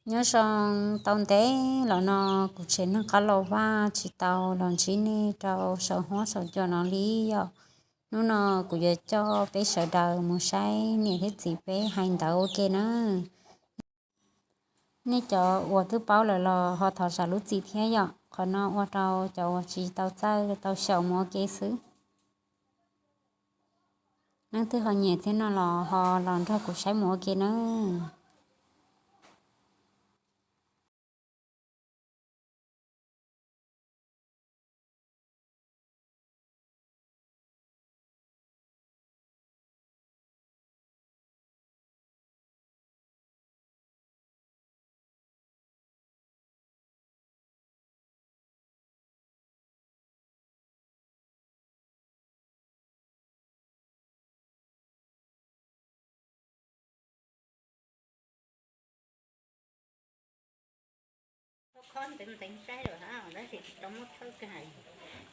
Nyob zoo, tau ntev los no kuv tsev neeg qab laus Vaj tsis tau los ntsib nej rau saum huab saum cua no li yom. Hnub no kuv yuav coj peb sawv daws mus saib niam thiab txiv peb hais ntawv ua ke na. Nej cov uas twb paub lawm los ho thov zam lub txim thiab yom, qhov no ua rau cov uas tsis tau txawj tau xyaum mus ua ke xwb. Leej twg ho nyiam thiab no los ho los nrog kuv saib mus ua ke nawb.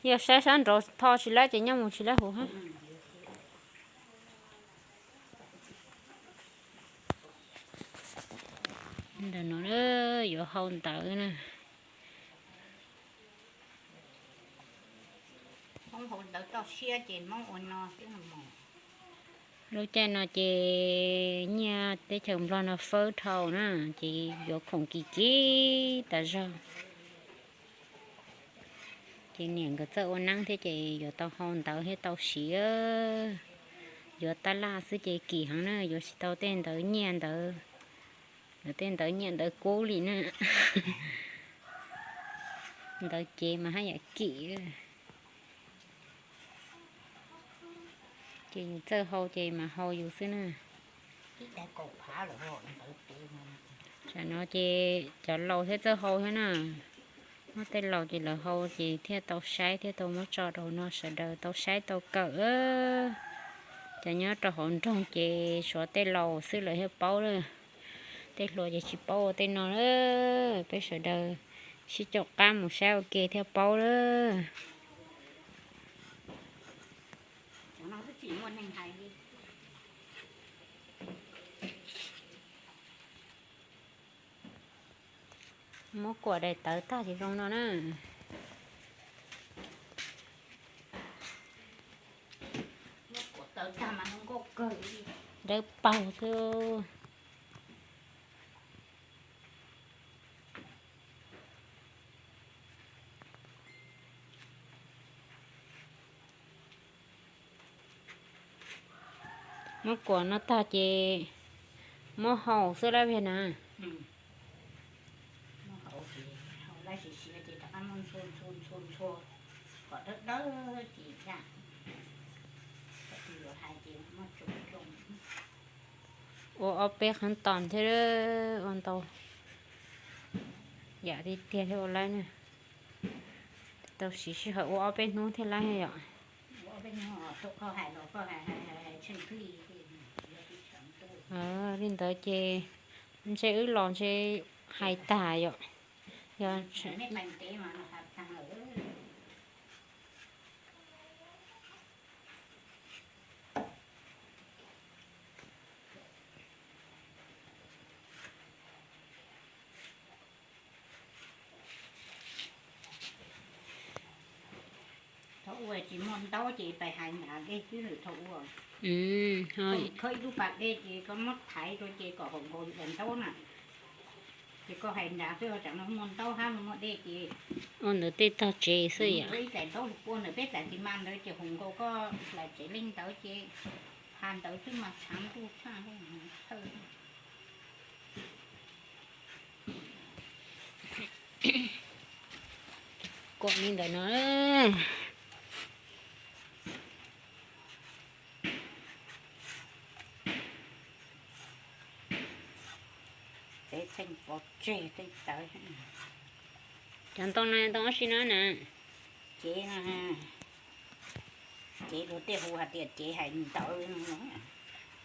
Yog saib sab nraud tho tsis lab ces nyob mus tsis lab huv hab. Ntawm no yuav hau ntawv na. Lub caij no ces nyiaj teb chaws Nplog no fawb dhau na, ces yuav khoom kim kim tas zog. Ces niam nkawd txawj ua neeb thiab ces yuav tau hau ntawv thiab tau siv. Yuav tab laj xwb ces kim heev na, yuav tsis tau tej ntawv nyiaj ntawd, lawv tej ntawv nyiaj ntawv kub li na. Ntawv cev mas haj yam kim. Ces yus txawj hau ces mas hau yus xwb na. Tsam no ces cov laus thiab txawj hau thiab na. Muab tej laus ces lawv hau ces thiaj tau saib thiab tau muab tso rau no sawv daws tau saib tau kawm. Cov nyob rau hauv nroog ces suav tej laus xwb lawv thiaj paub lawm. Tej hluas ces tsis paub ua tej no lawm. Peb sawv daws sib caum qab mus saib ua ke thiaj paub lawm. Muab kuam daim tawv tag ces zoo no na. Dawb paug xwb. Muab kuam no tag ces muab hau xwb lab Viag na. Ua ob peb qhov tos thiab ua ntau yam tiag tiag thiab ua laib na. Tau siv sij hawm ua ob peb hnub thiaj laib yom. Li ntawd ces ntshe wb los ntshe hais tag yom. Yog Thaum ua tsis muaj ntaub ces pais hais nrad dej xwb lawm thaum ua. Khawb ib lub pas dej ces koj muab thaiv rau ces kom haum nkaus daim ntaub na. Ces koj hais nrad xwb, tsam no muaj ntaub hab no muaj dej ces ua ntawd tej tog tsev xwb yom. Ib daim ntaub lug pua ntawm peb daim tis mas ntawd ces haum nkaus koj daim tsev leej ntawd ces ha ntawd xwb mas tshav ntuj tshaj thawj. Kuam li ntawd no. Tej txheej pov tseg tej tawv. Cov ntoo no ntoo ob si no na? Cev no, cev luag tej hu hais tias cev hais ntawv.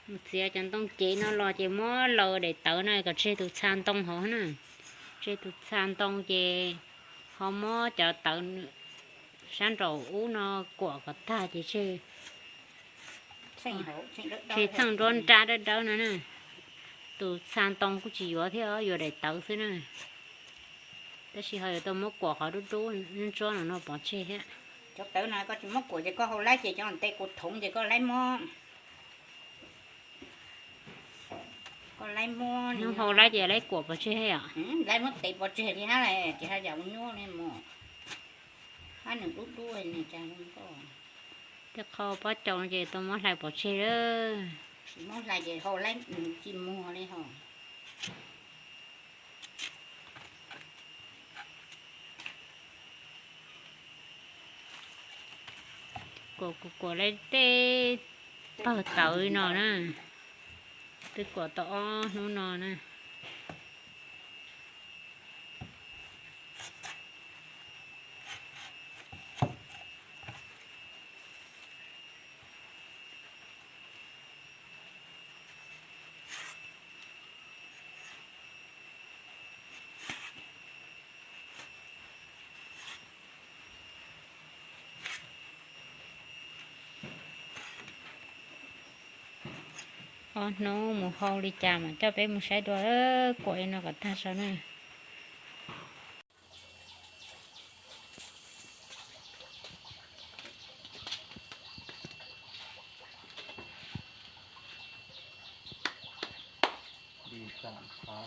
Mus txiav cov ntoo cev no los ces muab laws daim tawv na kom tseg tus txha ntoo hauv na. Tseg tus txha ntoo ces ho muab cov tawv sab nraum ub no kuam kom tag ces tseg txheej nruab nrab dawb dawb no na. Tus txha ntoo kuj tsis yuav thiab, yuav daim tawv xwb na. Tab sis ho yuav tau muab kuam qhov dub dub ntsuab no no pov tseg thiab. Cov tawv no koj tsis muab kuam ces koj hau laib ces cov nte kuv thoov ces koj laib muab, koj laib muab, hau laib ces laib kuam pov tseg thiab yom. Laib muab tev pov tseg li hab, ces haj yam ua nyuaj li mus. Hab nws dub dub nws cas. Tej qho pob cau no ces tau muab hlais pov tseg lawm. Tsis muab hlais ces hau laib nws tsis muag li hos. Kuam kuam kuam li tej pawg tawv no na, twb kuam tau ob hnub no na. Ob hnub mus hau li cas mam coj peb mus saib dua, kuam li no kom tag sau na.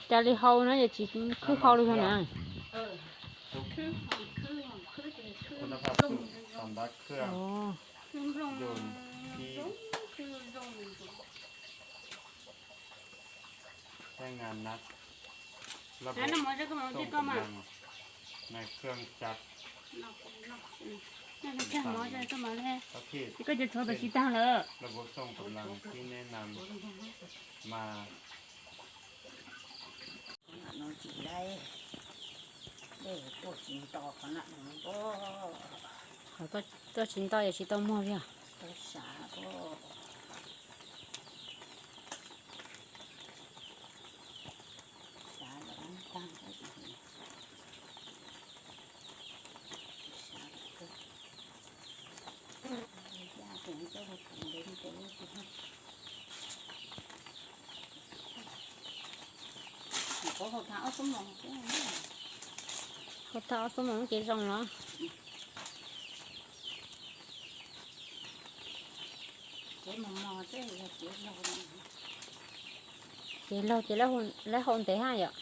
Cas li hau no es tsis khwb hau li hos na. Qhov tuaj tsis nto yog tsis tau muag li os. Hau tag ob xuab moos ces zoo los. Ces laug ces lawv hau ntev hab yom.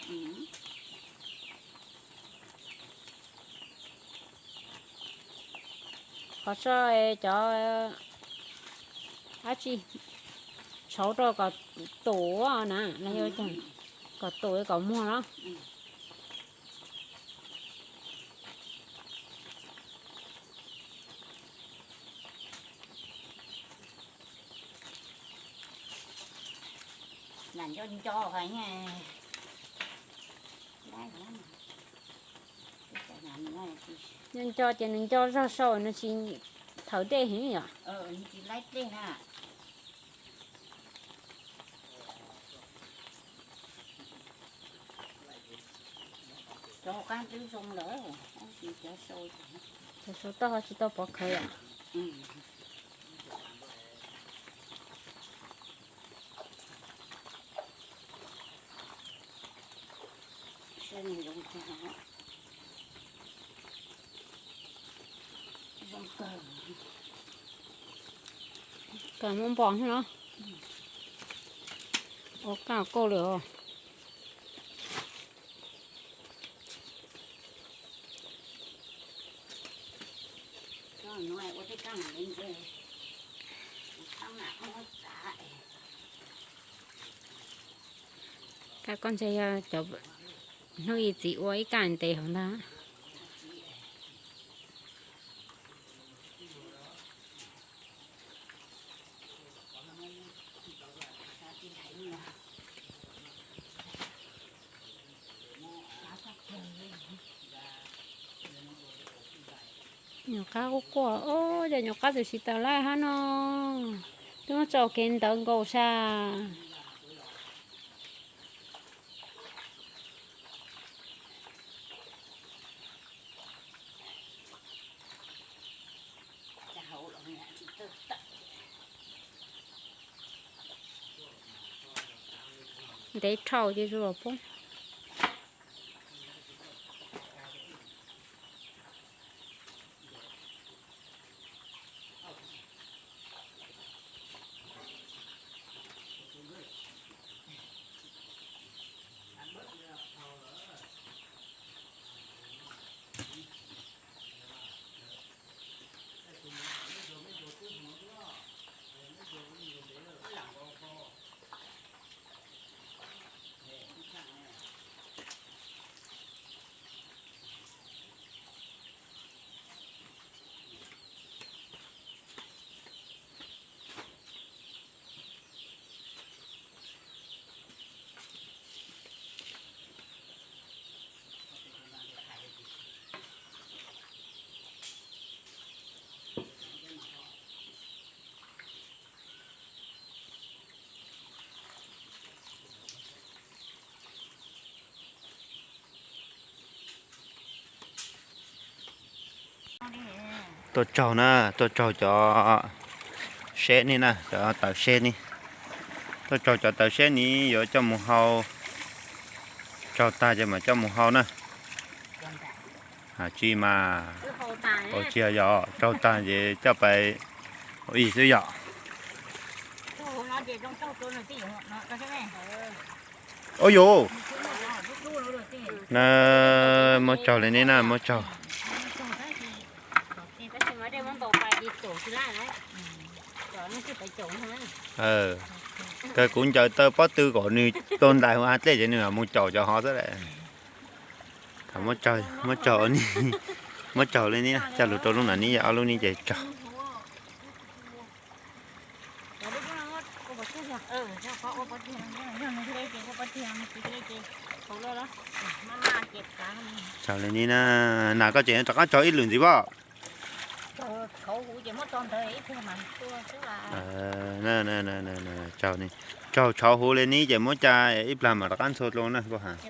Qhov tso cov dab tsi tshauv rau kom tum na, los yog kom tum kom muag los. Nco nco, nco nco ces nws nco zog sau nws tsis thawv dej heev yom. Cov sau toj ho tsis tau pov khawv yom. Kawg muab npo no. Ua kaj kauj lawm os. Kaj koj ntshe yog cov hnub ib txiv ua ib kaj ntev hauv ntag. Nyuam qab quaj quaj, o, yog nyuam qab tus tsis tau laj hab no, twb muab tso kev ntawd nkaus sas. Ntev dhau ces zuj los poob. Tuaj tsaug na, tuaj tsaug cov seb ni na, cov taws seb ni. Tuaj tsaug cov taws seb ni yuav coj mus hau. Tsaug tag ces mam coj mus hau na. Tsis mas, ua tsis yog, tsaug tag ces coj pais ua ib xwb yom. Ua yus na, muab tsaug li ni na, muab tsaug. Kawg kuv ncaws taw pob tw kom nws tau ntais hu a dlej ces nws mus caum cov hov xwb lawm. Thaum muab tsaug, muab tsaug, muab tsaug li ni, coj lug rau lub nam ni, ob lub ni ces tsaug. Tsaug li ni na, nas koj tseem rov qab tsaug ib lwm ntxiv pob. Tsaug tshauv huv li ni ces muab tsa ib plag mam rov qab ntxhua dlua na koj has.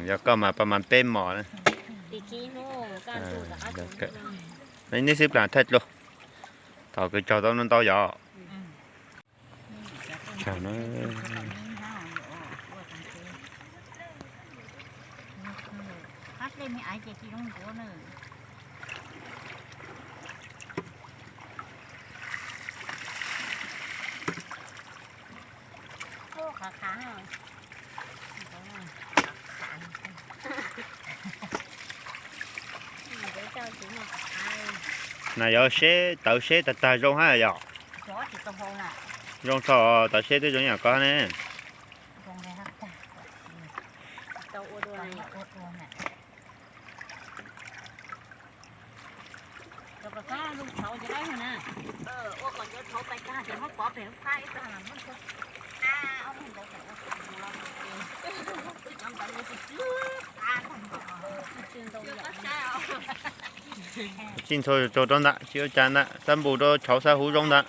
Yog koj mas pab mas peb mos na. Neb xwb plag thaij dlua. Thaum kws tsaug tau ntau yom. Nas yog seb tawv seb tag tag zoo hab yom. Zoo thaum tawv seb twb zoo yam koj ne. Txij ntxhua tso rau ntawm, tsis ua cas ntag, xab npus rau tshauv xab huv zoo ntag.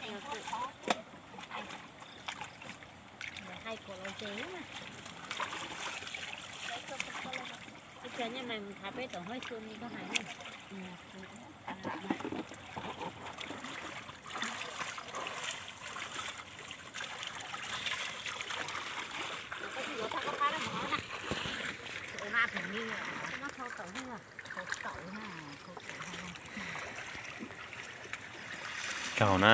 Tsaug na,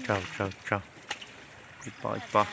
tsaug tsaug tsaug. Ib pob ib pob.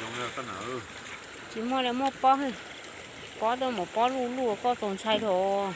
Tsis muaj li, muaj pob, pob tuaj mus pob luj luj koj txaus ntshai dhau.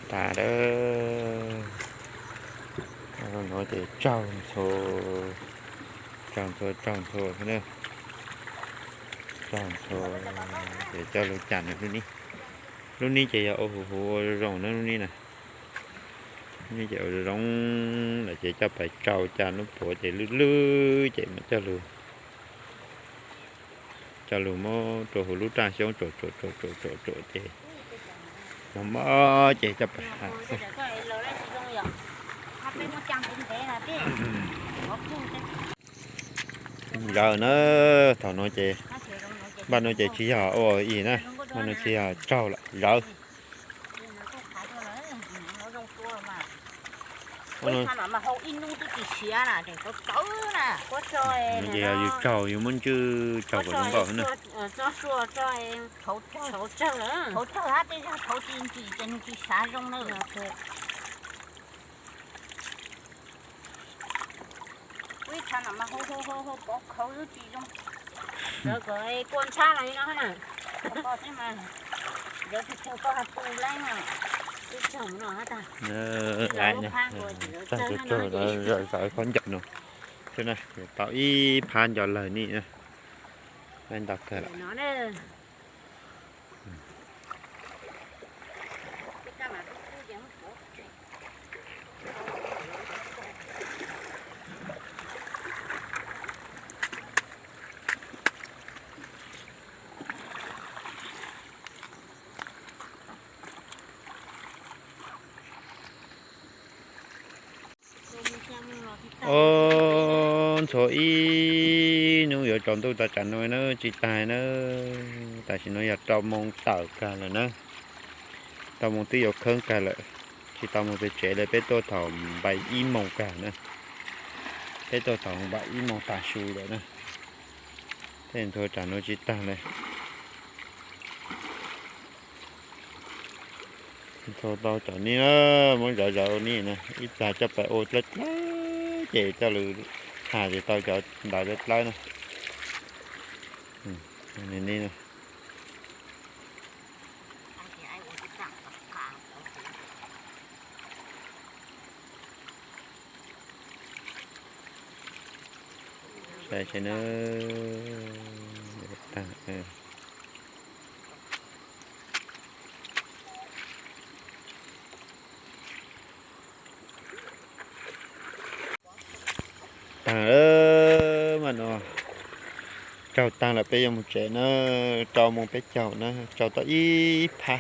Tas lawm. Nuav ces tsaug ntxhua, tsaug ntxhua, tsaug ntxhua thiab na. Tsaug ntxhua ces coj lug cam lub nib. Lub nib ces yog ua huv huv ua zoo zoo na lub nib na. Lub nib ces ua zoo zoo lawm ces coj pais tsau cam lub puav ces lwj lwj ces mam coj lug, coj lug muab rua huv lub raj xyoob tsuam tsuam tsuam tsuam tsuam tsuam ces mob mob ces coj pais has xwb. Zawv na, thaum nuav ces, npaj nuav ces tsis yog ua ib na, npaj nuav tsis yog tsaug lawm, zawv. Ces yog yus tsaug yus muab ntswj tsaug kom zoo nkauj na. Tsaug tsuag tsuag, zawv khaub ncaws no xwb na, tau ib phab nco lawg ni na. Lawv nto kawg lawm. Ob, ntxhua ib hnub yuav tsaus ntuj tas tsam no na tsis tag na. Tam sim no yog rau moos tawm kag lawm na. Rau moos twb yuav kheeb kag lawm, tsis tau mus pem tsev li, peb tuaj thaum npaim ib moos kag na. Peb tuaj thaum npaim ib moos tag su lawm na. Tej ntxhua tsam no tsis tag li. Ntxhua tau cov ni na, muab zawv zawv ni na, ib plag coj pais ua dlawb dlawb ces coj lug has ces tau cov ntawd dlawb dlawb na. Saib seb na. Taag lawm, mas no tsaug taag lawm peb yuav mus tsev na, rau moos peb caug na, tsaug tau ib phab.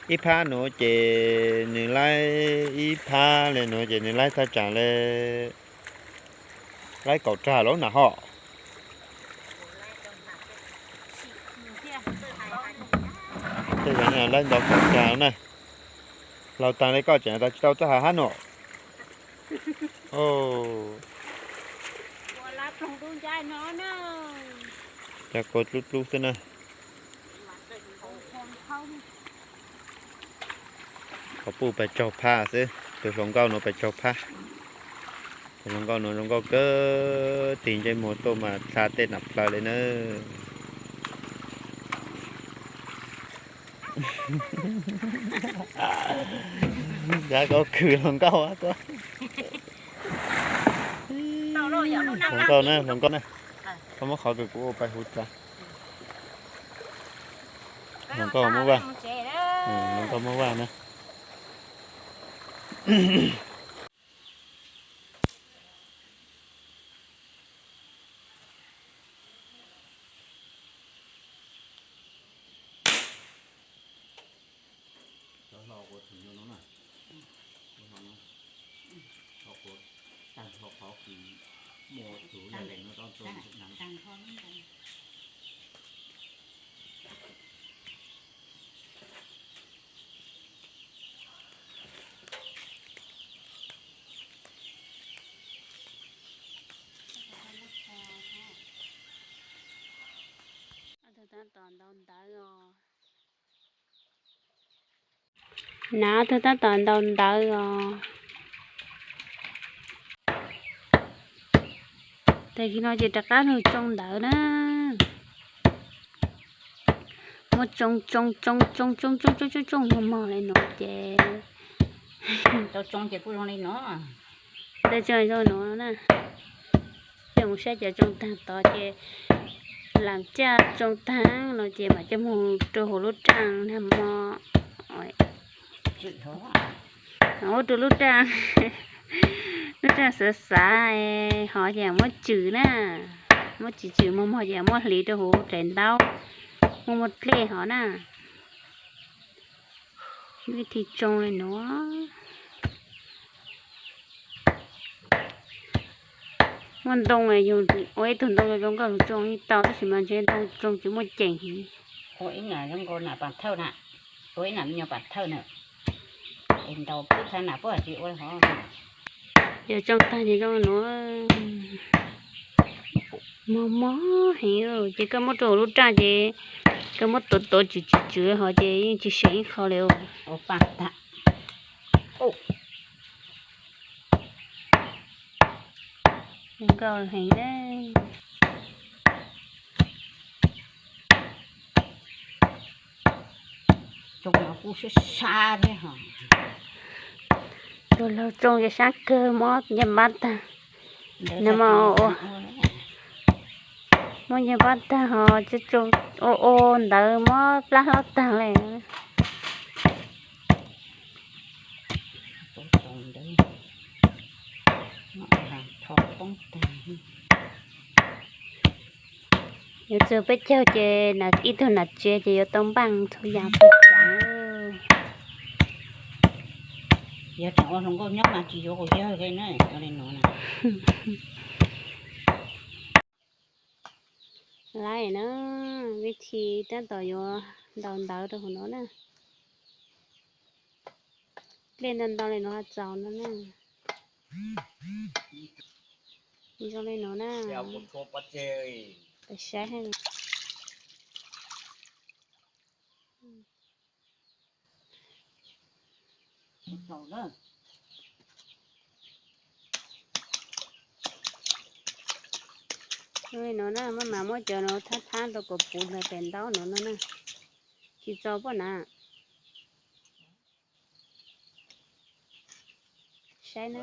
Ib phab nuav ces nws laib ib phab le nuav ces nws laib thaj tsam le laib kaum rag lawm na ho. Tej zaum laib ntau kaum rag na. Laug taag le koj tseem tas tsis tau txoj hav hab no. Cov kua dlub dlub xwb na. Qhov puj pais tsaug phab xwb, tus hluas nkauj nuav pais tsaug phab. Tus hluas nkauj nuav zoo nkauj kawg, tig ntsej muag tuaj mas dlha tej nam plaws li na. Dab koj khwv hluas nkauj koj. Hluas nkauj na, hluas nkauj na, koj muab qhov kws kuv ua pais huv tsav. Hluas nkauj muab vaj, hluas nkauj muab vaj na. Ob tug tab tom ntaus ntawv os. Na, ob tug tab tom ntaus ntawv os. Tag kis no ces rov qab los tsoo ntawv na. Muab tsoo tsoo tsoo tsoo tsoo tsoo tsoo tsoo mos mos li no ces tau tsoo ces kuj zoo li no. Tau tsoo zoo no na. Ces mus saib cov tsoo tag tod ces lam caj tsoo tag no ces mam coj mus rau hauv lub raj nag hmo. Ua rau lub raj, lub raj xav xav hov ces muab tswm na, muab tswm tswm mos mos ces muab hliv rau hauv daim ntaub, muab muab dlej hov na. Vij thi tsoo li no. Muaj ntoo yus ua ib tug ntoo zoo zoo nkauj los tsoo yeej tau tab sis mas ntshe ntoo tsoo tsis muaj ceem heev. Ua ib nam zoo nkaus nam pas thawj na, ua ib nam me nyuam pas thawj na, es ntaus pub thav nam puab tsis ua hov. Yog tsoo tag ces zoo li no, mos mos heev ces koj muab rau hauv lub raj ces koj muab tuav tuav tswm tswm tswm hov ces yeej tsis seem ib qho li. Ua pas tag. Zoo nkauj heev na. Tsoo no kuj sab sab thiab hos. Tus laug tsoo ces sab kawg, muab ncej npab tag. Nws mas muab ncej npab tag hos ua ua ntawd muab plab hlob tag li. Yuav txug peb caug ces ib tug nam tsev ces yuav tau npaaj txhua yaam txhua tsav. Yog tseem ua hluas nkauj nyob mas tsis yuav kuv yawg li na, ua li no na. Lawm na, vij thi tab tom yuav ntaus ntawv rau hauv no na. Dlej ntau ntau li no ho txaus no na. Zoo li no na. Saib. Zoo li no na, maj mam muab cov no thab thab rau kom puv ntawm daim ntaub no no na. Tsis txaus pob na. Saib na.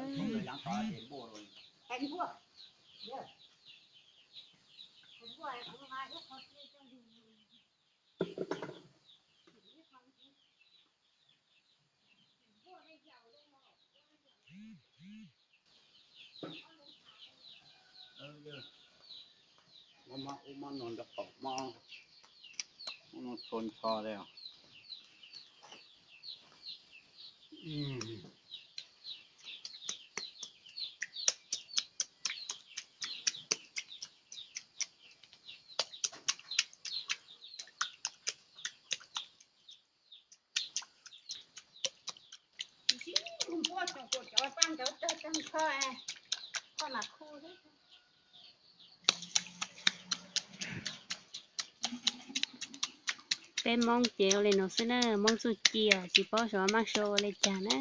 Ua mab ub mab no nrog qaum mob, ub no txhua nrho li os. Peb Moob ces ua li no xwb na, Moob txuj ci os, tsis paub xyov maj sau ua li cas na.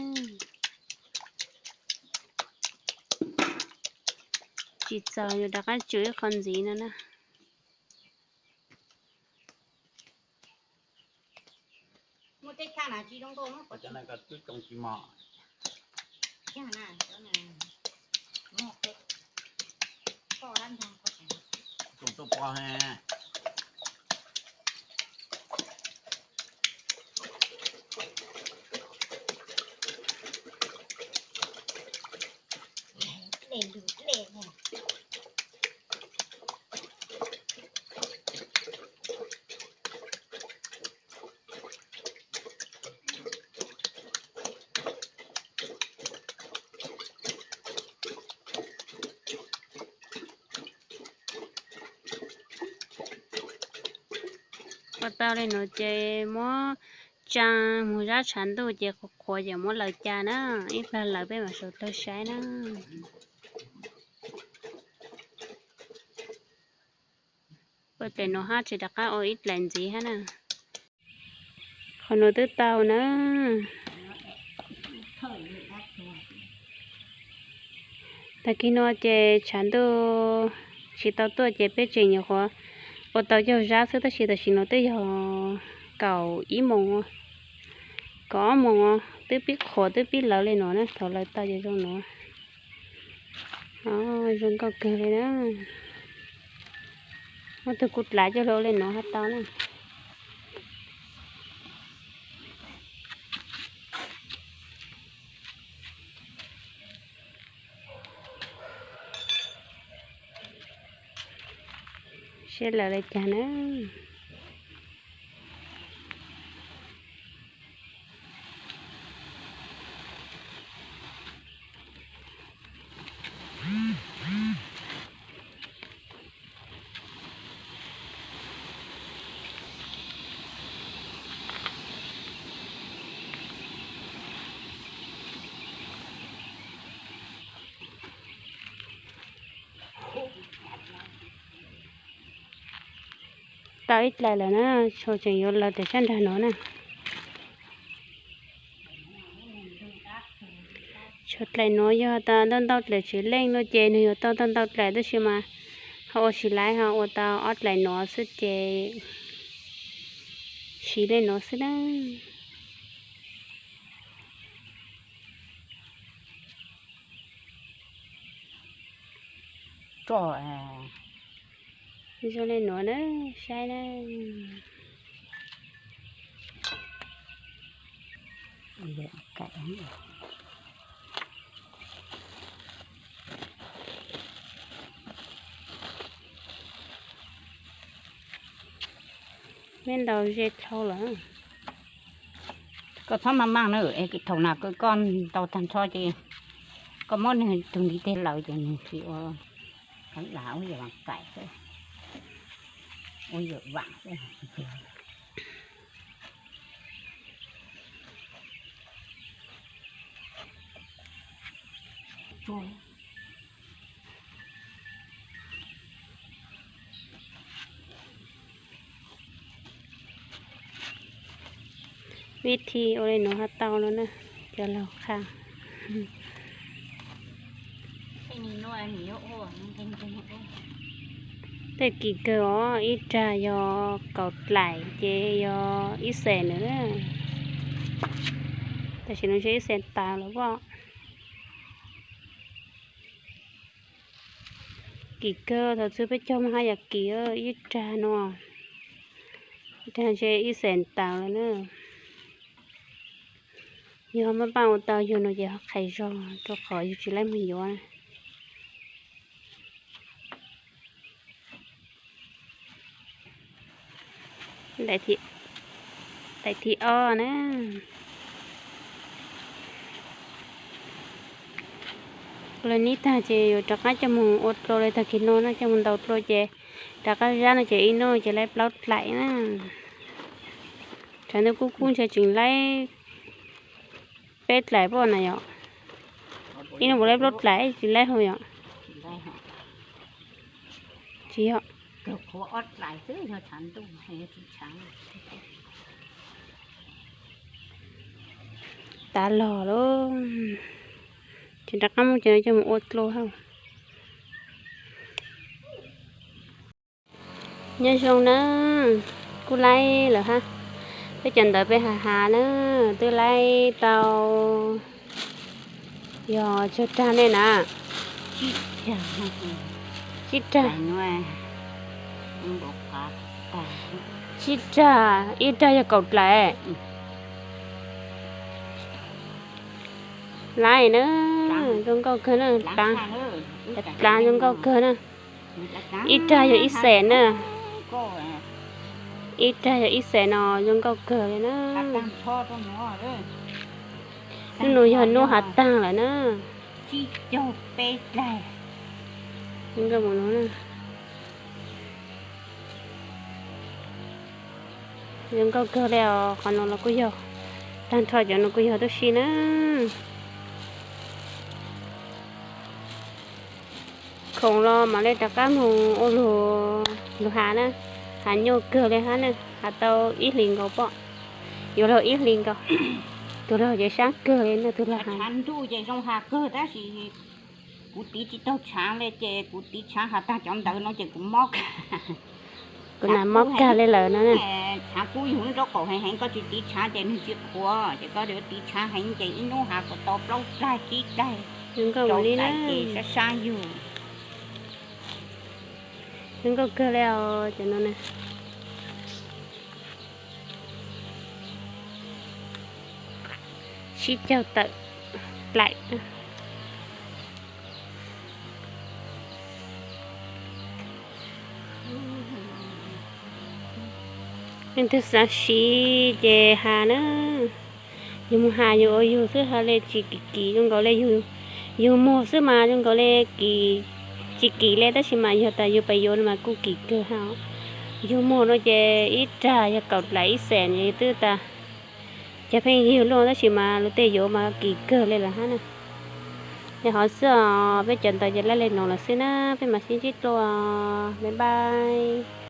Tsis txaus yuav rov qab tswm ib qho ntxiv no na. Muaj tej chaj na tsis zoo nkauj, cov no twb tsoo tsis mos. Chaj na, cov na, muaj tej. Ua tau li no ces muab tsa mus zab tshav ntuj ces qhuav qhuav ces muab laws ca na, ib plag laws peb mam sawv taug saib na. Ua dlaim nuav hab tseem rov qab ua ib dlaim ntxiv hab na. Qhov nuav twb tau na. Tag kis nuav ces tshav ntuj tsis tau tuaj ces peb tseem nyuam qhuav ua tau caug zab xwb, tab sis tam sim nuav twb yog kaum ib moos, kaum ob moos, twb pib qhuav twb pib lawv li nuav na, thaum lawv tau ces zoo nuav. Zoo nkauj kawg li na. Muab tug kuv dlaim coj lug ua li nuav hab tau na. Seb lawv li cas na. Tau ib dlaim lawm na, tseem yuav lawv rau sab nrag nuav na. Tshuav dlaim nuav yog tau ntau ntau dlaim tsis leej no ces nws yuav tau ntau ntau dlaim, tab sis mas ho ua tsis laiv, ho ua tau ob dlaim nuav xwb ces siv li nuav xwb na. Zoo li nuav na, saib na. Meb ntaus ze dlhau lawm. Koj txhob maj maj na, es thaum na koj ntaus tag nrho ces koj muab nws tug ntiv teg lawm ces nws tsis ua dam ua yam vaam kaim xwb, ua yam vaam xwb. Vib thi ua li nuav ho tau no na, cov laug qha. Tej kim kawg os, ib rag yog kaum dlaim ces yog ib xees na. Tam sim no ntshe ib xees tas lawm pob. Kim kawg, thaum txug peb caug mas haj yam kim, ib rag no, ib rag ntshe ib xees tas lawm na. Yog maj npaaj ua tau yug no ces ho qhais zog rau qhov yug tsis laib moog yuav. Daim thib ob na. Ua li nib tag ces yuav rov qab coj moog ua dlua li tag kis no na, coj moog ntaus dlua ces rov qab zab no ces ib nub ces laib plaub dlaim na. Tshav ntuj kub kub ntshe tseem laib peb dlaim pob na yom. Ib nub puas laib plaub dlaim tsis laib hauv yom? Tsis yog. Tav log lauj. Ces rov qab muab cov no coj mus ua dlua hab. Nyob zoo na, kuj laib lawm hab. Peb cov ntawd peb hav hav na, twb laib tau yog tsawg rag ne na. Tsib rag, tsib rag, ib rag yog kaum dlaim. Laib na, zoo nkauj kawg na, dlav zoo nkauj kawg na. Ib rag yog ib xees na, ib rag yog ib xees no zoo nkauj kawg li na. Hnub no yog hnub hav tag lawm na. Zoo nkauj kawg li os, qhov no los kuj yog, tag nrho cov no kuj yog tib si na. Khoom los mam li rov qab mus ua lug, lug hav na, hav nyuaj kawg li hab na, hav tau ib hlis nkaus pob, yuav luag ib hlis nkaus, tus laug ces sab kawg li na, tus laug hav. Tshav ntuj ces zoo hav kawg tab sis kuv tiv tsis tau tshaav li ces kuv tiv tshaav hav tag cov ntawd no ces kuv mob, kuv nas mob kag li lawm no. Tshaav kub yug lub nraub qaum heev heev, koj tsis tiv tshaav ces nws tsis qhuav, ces koj yuav tiv tshaav heev ces ib hnub hav kuv tau plaub tag tsib tag, zoo nkauj li na, sab sab yug. Zoo nkauj kawg li os cov no na. Sib caug tawm dlaim. Leej twg xav siv ces has na. Yus mus has yus ua yus xwb, has li tsis kim kim zoo nkaus li yus muag xwb mas zoo nkaus li kim, tsis kim li tab sis mas yog tas yus pais yuav no mas kuj kim kawg hab. Yus muag no ces ib rag yog kaum dlaim ib xees twb tas. Ces pheej yig luaj tab sis mas luag tej yuav mas kim kawg li lawm hab na. Yog hov xwb os, peb cov ntawd ces laij li no lawm xwb na, peb mam sib ntsib dlua, bye bye.